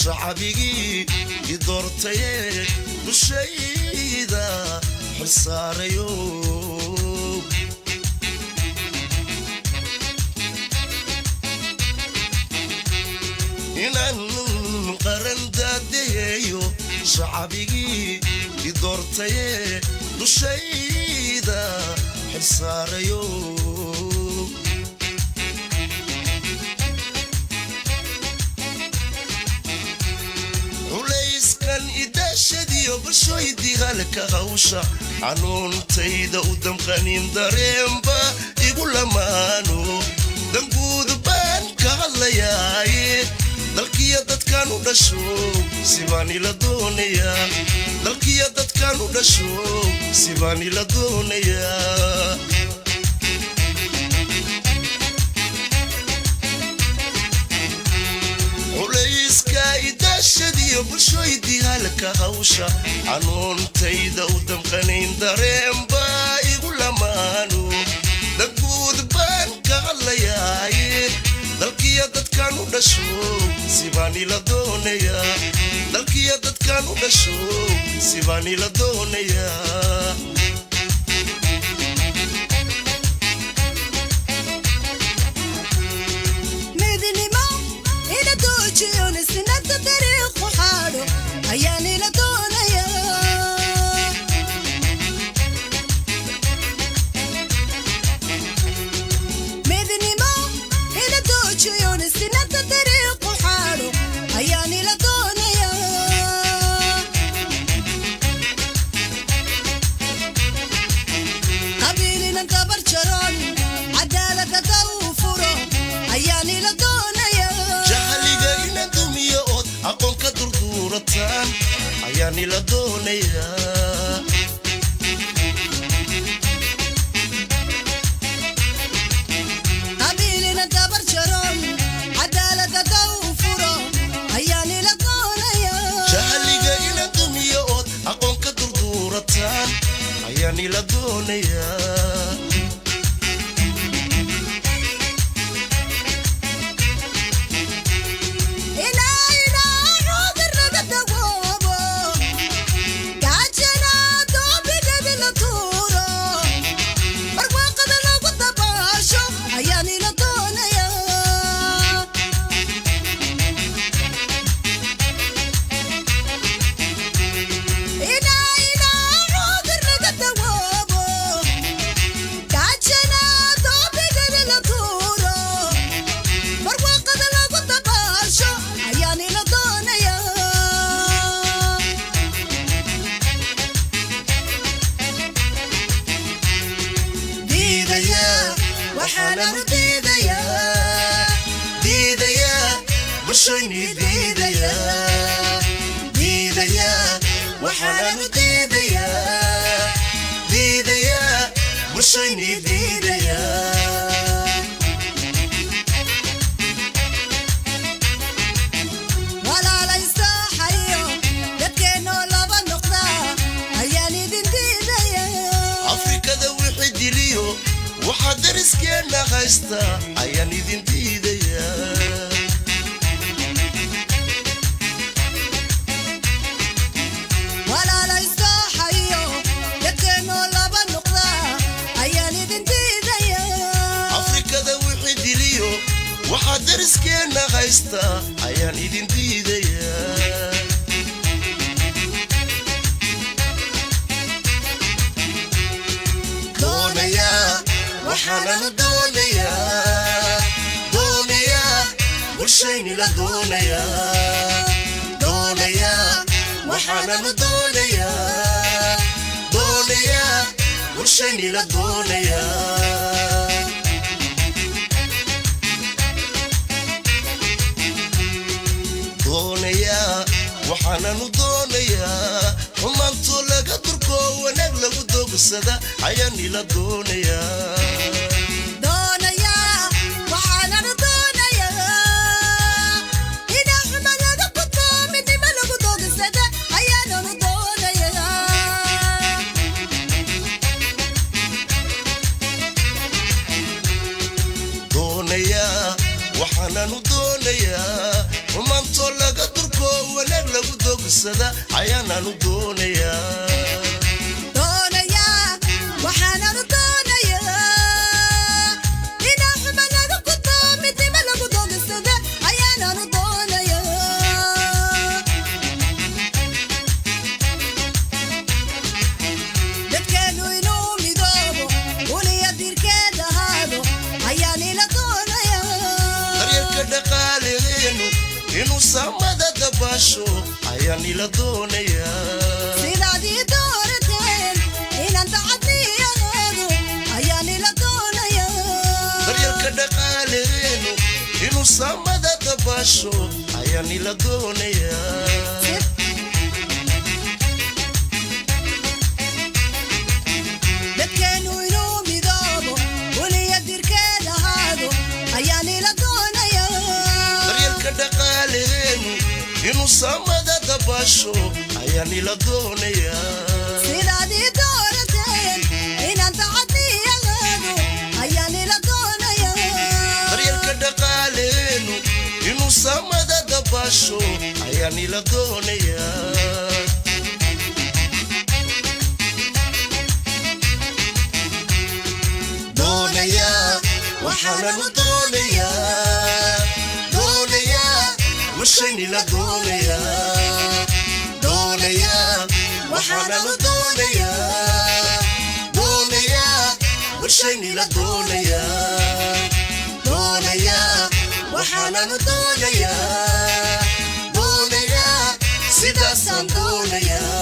Shacabigii i doortaye dushayda xilsaarayo. Inaan qaran daadaheeyo, shacabigii i doortaye dushayda xilsaarayo. Culayskan idaashadiyo bulshooydii halka hawsha xanuuntayda u damqanin, dareenba igu lamaano, danguud baan ka hadlayaaye. Dalkiyo dadkan u dhasho sibaan ila doonayaa, dalkiyo dadkan u dhasho sibaan ila doonayaa. Culayska idaashadiyo bulshooydii halka hawsha xanuuntayda u damqanayn, dareenba igu lamaano, danguud baan ka hadlayaaye. Dalkiyo dadkan u dhasho sibaan ila doonayaa, dalkiyo dadkan u dhasho sibaan ila doonayaa. Midnimo ila doojiyon, sinada dariiqu xaadho ayaan ila doonaya. Midnimo ila doojiyon, sinada dariiqu xaadho ayaan ila doonaya. Qabiilina dabar jaron, cadaalada daw furo ayaan ila doonaya. Jahliga ina dumiyo ood aqoon ka durduurataan ayaan ila doonayaa. Qabiilina dabar jaron, cadaalada daw furo ayaan ila doonaya. Jahliga ina dumiyo ood aqoon ka durduurataan ayaan ila doonayaa. Inayna cudur laga dawoobo, gaajana doobigeedi la tuuro, barwaaqada lagu dabaasho ayaan ila doonaya. Inayna cudur laga dawoobo, gaajana doobigeedi la tuuro, barwaaqada lagu dabaasho ayaan ila doonaya. Diidayaa, waxaananu diidayaa, diidayaa bulshayni, diidayaa, diidayaa, waxaananu diidayaa, diidayaa bulshayni, diidayaa. Walaalaystaxayo dadkeennoo laba noqda ayaan idin diidaya. Afrikada wixii diliyo waxaa dariskeenna haysta ayaan idin diidayaa. Walaalaystaxayo dadkeennoo laba noqda ayaan idin diidaya. Afrikada wixii diliyo waxaa dariskeenna haysta ayaan idin diidayaa. Doonayaa, waxaananu doonayaa, doonayaa bulshayni la doonayaa, doonayaa, waxaananu doonayaa, doonayaa bulshayni la doonayaa. Doonayaa, waxaananu doonayaa, xumaanto laga durko, wanaag lagu dogsada ayaan ila doonayaa. Doonayaa, waxaananu doonayaa, inaa xuma laga gudbo, midnimo lagu doogisada ayaananu doonayaa. Doonayaa, waxaananu doonayaa, xumaanto laga durko, doogsada ayaanaanu doonayaa. Doonayaa, waxaananu doonayaa inaa xuma lagu guto, midnimo lagu doogsada ayaananu doonayaa. Dadkeenu inuu midoobo, uliya dirkeed ahaado ayaan ila doonayaa. Daryeelka dhaqaaleenu inuu samada dabaasho ayaan ila doonayaa. Sidaad ii doorateen inaan dacadniyahaado ayaan ila doonayaa. Daryeelka dhaqaaleenu inuu samada dabaasho ayaan ila doonayaa. Dadkeenu inuu midoobo, uliya dirkeed ahaado ayaan ila doonayaa. Daryeelka dhaqaaleenu inuu samada dabaasho ayaan ila doonayaa. Sidaad ii doorateen inaan dacadniyahaado ayaan ila doonayaa. Daryeelka dhaqaaleenu inuu samada dabaasho ayaan ila doonayaa. Doonayaa, waxaananu doonayaa, doonayaa mushaynila doonayaa, doonayaa, waxaananu doonayaa, doonayaa mushaynila doonayaa, doonayaa, waxaananu doonayaa, doonayaa, sidaasaan doonayaa.